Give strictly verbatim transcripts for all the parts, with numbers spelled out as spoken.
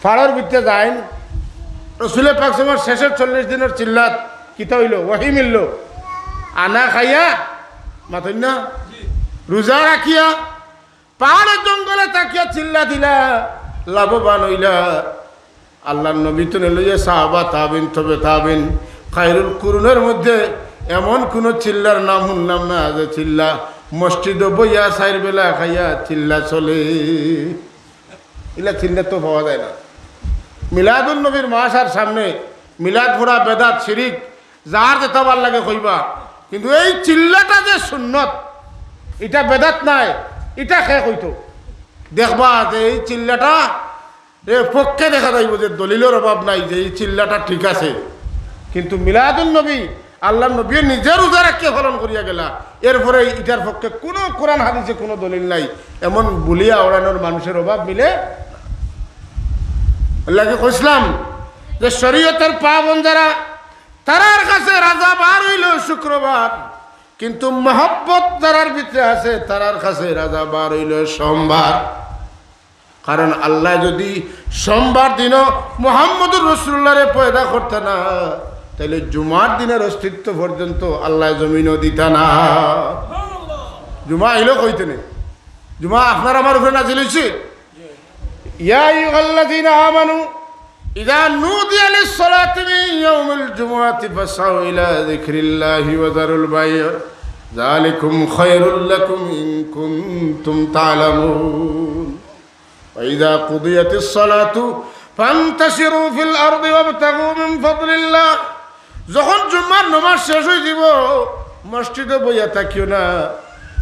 ফাড়র ভিতরে যাইন, রসুলে পাক সাল্লাল্লাহু আলাইহি ওয়াসাল্লামর শেষর চল্লিশ দিনর চিল্লাত কিতা অইলো? ওহী মিললো। আনা খাইয়া, মাতইন না, রোজা রাখিয়া, পাহাড়র জঙ্গলো থাকিয়া চিল্লা দিলা, লাভবান অইলা। আল্লাহর নবী থনে লইয়া সাহাবা, তাবিন, তবে তাবিন, খায়রুল কুরুনর মধ্যে এমন কুনু চিল্লার নাম হুনলাম না যে চিল্লা মসজিদো বইয়া চাইর বেলা খাইয়া চিল্লা চলে। ইলা চিল্লা তো পাওয়া যায় না। মিলাদুন নবীর মাসার সামনে মিলাদ পড়া বেদাত, শিরিক, যার যেটা ভালা লাগে কইবা, কিন্তু এই চিল্লাটা যে সুন্নত, ইটা বেদাত নায়, ইটা কে কইতো? দেখবা যে এই চিল্লাটা এর পক্ষে দেখা যাইবো যে দলিলর অভাব নাই, যে এই চিল্লাটা ঠিক আছে। কিন্তু মিলাদুন নবী, আল্লাহর নবী নিজে রোজা রাখিয়া পালন করিয়া গেলা, এরপরে ইটার পক্ষে কুনু কোরআন হাদিসে কুনু দলিল নাই, এমন বুলিয়া ওড়ানোর মানুষর অভাব মিলে। আল্লাহকে কইছিলাম যে শরীয়তর পাবন্দ যারা, তারার কাছে রোজা বার অইলো শুক্রবার, কিন্তু মহব্বত যারার ভিতরে আছে, তারার কাছে রোজা বার অইলো সোমবার। কারণ আল্লায় যদি সোমবার দিনও মুহাম্মদুর রাসূলুল্লাহরে পয়দা করতা না, তাইলে জুমার দিনর অস্তিত্ব পর্যন্ত আল্লায় জমিনো দিতা না। জুমা আইলো কইতে নেই, জুমা আপনার আমার উপরে নাজিল অইছে। ইয়া আইয়ুহাল্লাযীনা আমানু ইযা নুদিয়া লিস-সালাতি মিন ইয়াউমিল জুমুআতি ফাসআউ ইলা যিকরিল্লাহি ওয়া যারুল বাই', যালিকুম খায়রুল লাকুম ইন কুনতুম তা'লামুন। ওয়া ইযা কুদিয়াতিস সালাতু ফান্তাশিরু ফিল আরদি ওয়াবতাগু মিন ফাদলিল্লাহ। যখন জুম্মার নমাজ শেষ অইযিবো, মসজিদো বইয়া থাকিও না,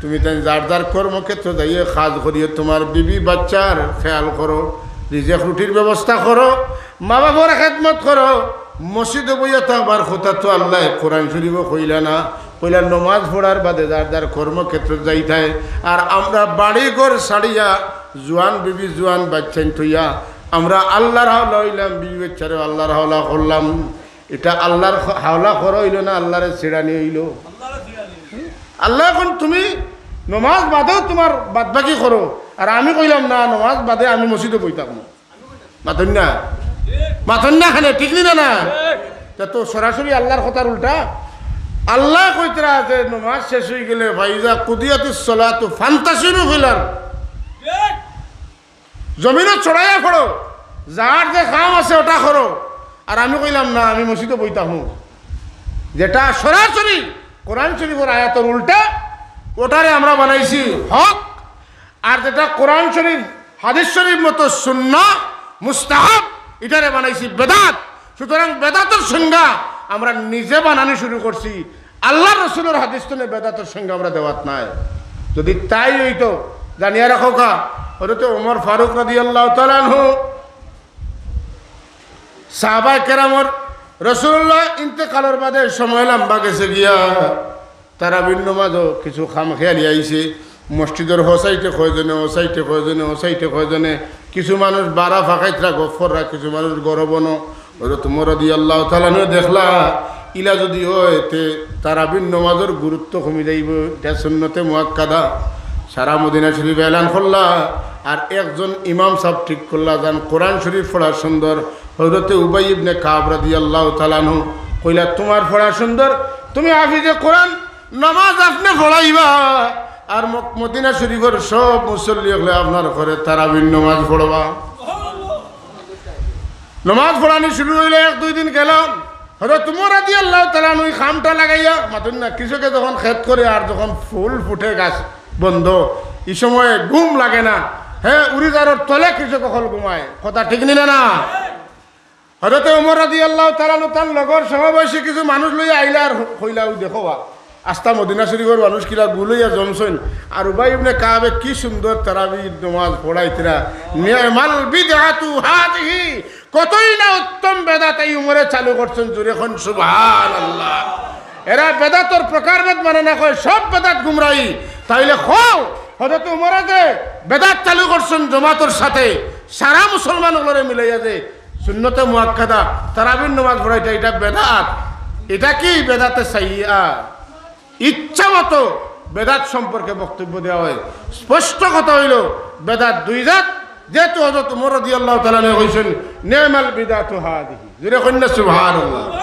তুমি তাইন যার যার কর্মক্ষেত্র যাইয়া কাজ করিও, তুমার বিবি বাচ্চার খেয়াল করো, রিজেক রুটির ব্যবস্থা করো, মা বাপর খেদমত করো। মসজিদো বইয়া থাকবার কথা তো আল্লায় কোরআন শরীফো কইলা না, কইলা নমাজ পড়ার বাদে যার যার কর্মক্ষেত্র যাইতায়। আর আমরা বাড়ি ঘর ছাড়িয়া, জুয়ান বিবি জুয়ান বাচ্চাইন থইয়া আমরা আল্লাহর হাওলা অইলাম, বিবি বাচ্চারে আল্লাহর হাওলা করলাম। ইটা আল্লাহর খ-, হাওলা করা অইলো না, আল্লাহরে ছিড়ানি অইলো? আল্লাহ, এখন তুমি নমাজ বাদেও তুমার বাদবাকি করো, আর আমি কইলাম না, নমাজ বাদে আমি মসজিদো বই থাকমু। মাতইন না? মাতইন না কেনে, ঠিক নি না, না? তা তো সরাসরি আল্লাহর কথার উল্টা। আল্লায় কইতরা আছে, নমাজ শেষ অইগেলে, ফাইজা কুদিয়াতিস সালাতু ফান্তাশিরু ফিল আরদ। জমিনো ছড়াইয়া পড়ো, যার যে কাম আছে ওটা করো। আর আমি কইলাম না, আমি মসজিদো বই থাকমু। যেটা সরাসরি কোরআন শরীফর আয়াতর উল্টা, ওটারে আমরা বানাইছি হক। আর যেটা কোরআন শরীফ, হাদিস শরীফ মতো সুন্নাহ, মুস্তাহাব, ইটারে বানাইছি বেদাত। সুতরাং বেদাতর সংজ্ঞা আমরা নিজে বানানি শুরু করছি। আল্লাহর রসুলর হাদিস থনে বেদাতর সংজ্ঞা আমরা দেওয়াত নাই। যদি তাই অইতো, জানিয়া রাখো কা, হযরতে ওমর ফারুক রাদিয়াল্লাহু তাআলা আনহু, সাহাবায়ে কেরামর, রসুলুল্লাহ ইন্তেকালর বাদে সময় লম্বা গেছে গিয়া, তারাবির নমাজো কিছু খামখেয়ালি আইছে। মসজিদর হো সাইডে কয়জনে, ও সাইডে কয়জনে, ও সাইডে কয়জনে, কিছু মানুষ বারা ফাঁকাইতরা গফ কররা, কিছু মানুষ গরবনো। হযরত ওমর রাদিয়াল্লাহু তাআলা আনহু দেখলা, ইলা যদি অয়, তে তারাবির নমাজর গুরুত্ব কমি যাইবো, ইটা সুন্নতে মুআক্কাদা। সারা মদিনা শরীফ এলান করলা, আর একজন ইমাম সাব ঠিক করলা, যান কোরআন শরীফ পড়া সুন্দর। হযরতে উবাই ইবনে কাব রাদিয়াল্লাহু তাআলা আনহু কইলা, তুমার পড়া সুন্দর, তুমি হাফিজে কোরআন, নমাজ আপনে পড়াইবা, আর মক-, মদিনা শরীফর সব মুসল্লি অকলে আপনার ঘরে তারাবির নমাজ পড়বা। নমাজ পড়ানি শুরু অইলো, এক দুই দিন গেল, হযরত ওমর রাদিয়াল্লাহু তাআলা আনহু ই কামটা লাগাইয়া, মাতইন না, কৃষকে যখন খেত করে আর যখন ফুল ফুটে গাছ বন্ধ, ই সময় ঘুম লাগে না, হে, উড়িদারর তলে কৃষক অকল ঘুমায়। কথা ঠিক নি না, না? হযরতে ওমর রাদিয়াল্লাহু তাআলা আনহু তান লগর সমবয়সী কিছু মানুষ লইয়া আইলা আর কইলা, "ওই দেখো বা, আস্তা মদিনা শরীফর মানুষ কিলা গুল অইয়া জমছইন।" আর উবাই ইবনে কাবে কি সুন্দর তারাবির নমাজ পড়াইতরা। "নি'মাল বিদআতু হাযিহি।" কতই না উত্তম বেদাত এই উমরে চালু করছইন, জোরে কইন সুবহানাল্লাহ। এরা বেদাতর প্রকারভেদ মানে না, কয় সব বেদাত গুমরাহি। তাইলে কও, হযরত উমরে যে বেদাত চালু করছইন জমাতর সাথে, সারা মুসলমান অকলরে মিলাইয়া যে সুন্নতে মুআক্কাদা, তারাবির নমাজ পড়াইতা, ইটা বেদাত। ইটা কি? বেদাতে সাইয়্যিআ। ইচ্ছা মতো বেদাত সম্পর্কে বক্তব্য দেওয়া হয়। স্পষ্ট কথা অইলো, বেদাত দুই জাত, যেহেতু হযরত উমর রাদিয়াল্লাহু তাআলা আনহু কইছইন, "নি'মাল বিদআতু হাযিহি।" জোরে কইন না, সুবহানাল্লাহ।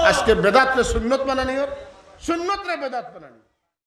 আজকে বেদাতরে সুন্নত বানানি অর, সুন্নতরে বেদাত বানানি।